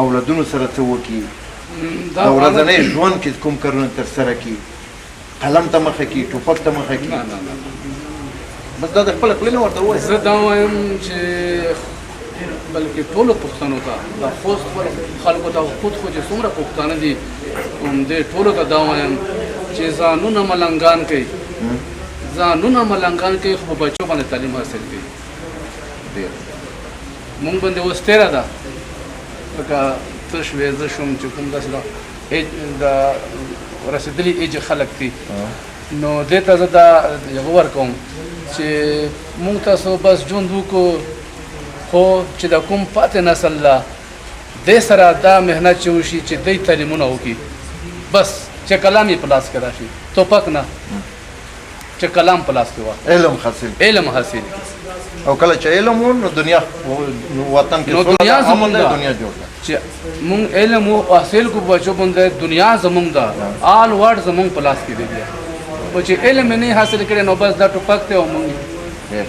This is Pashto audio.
اولادونو سره څه وکړي، د ورځنۍ ژوند کې کوم کارونه ترسره کړي، قلم ته مخه کړي، ټوپک ته مخه کړي؟ نه نه نه، بس دا د خپل خپل نه ورته وایي. زه دا وایم چې بلکې ټولو پښتنو ته، د خوست خلکو ته، خود خو چې څومره پښتانه دي، همدې ټولو ته دا وایم چې ځانونه ملنګان کوي، ځانونه ملنګان کوي، خو په بچو باندې تعلیم حاصل کوي. ډېر مونږ باندې اوس تېره ده، لکه ته شوې، زه شوم، چې کوم داسې د رسېدلي ایج خلک دي، نو دې ته زه دا یو ورکوم چې مونږ تاسو بس ژوند وکړو، خو چې د کوم پاتې نسل ده، دې سره دا محنت چې وشي چې دی تعلیمونه وکړي، بس چې کلام یې په لاس کې راشي، توپک نه، چې کلام په لاس کې وه، علم حاصل، علم حاصل. او کله چې علم و، نو دنیا، نو وطن کې نو دنیا زمونږ ده، ده. دنیا جوړ ده. چې مونږ علم حاصل کو بچو باندې، دنیا زمونږ ده، آل ورلډ زمونږ په لاس کې دی. بیا او چې علم نه حاصل کړي، نو بس دا ټوپک ته او مونږ ډېر.